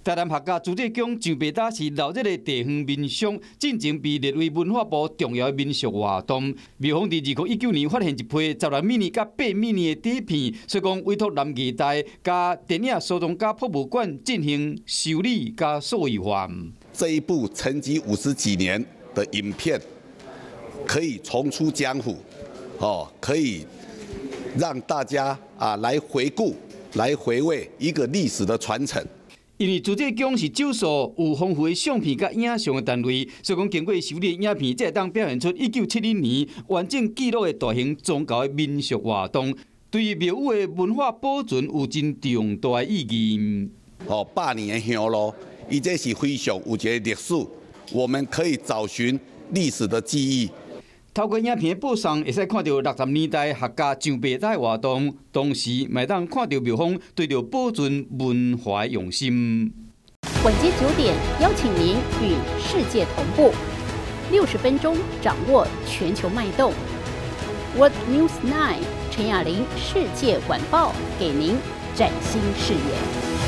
台南客家慈濟宮上白搭是鬧熱的地方民俗，進前被列為文化部重要的民俗活動。廟方佇2019年發現一批16米佮8米的底片，所以講委託南藝大佮電影收藏家博物館進行修理佮數位化。這一部沉寂50幾年的影片，可以重出江湖，哦，可以讓大家啊來回顧、來回味一個歷史的傳承。因為慈濟宮是少數有豐富的相片佮影像的單位，所以講經過修理的影片，才會當表現出1971年完整記錄的大型宗教的民俗活動，對於廟宇的文化保存有真重大的意義。哦，百年的香爐，伊這是非常有一個歷史，我們可以找尋歷史的記憶。透過影片播送，會使看著60年代客家上白搭的活動，同時嘛會當看著廟方對著保存文化的用心。晚間9點，邀請您與世界同步，60分鐘掌握全球脈動。World News 9 陳雅玲世界晚報，給您嶄新視野。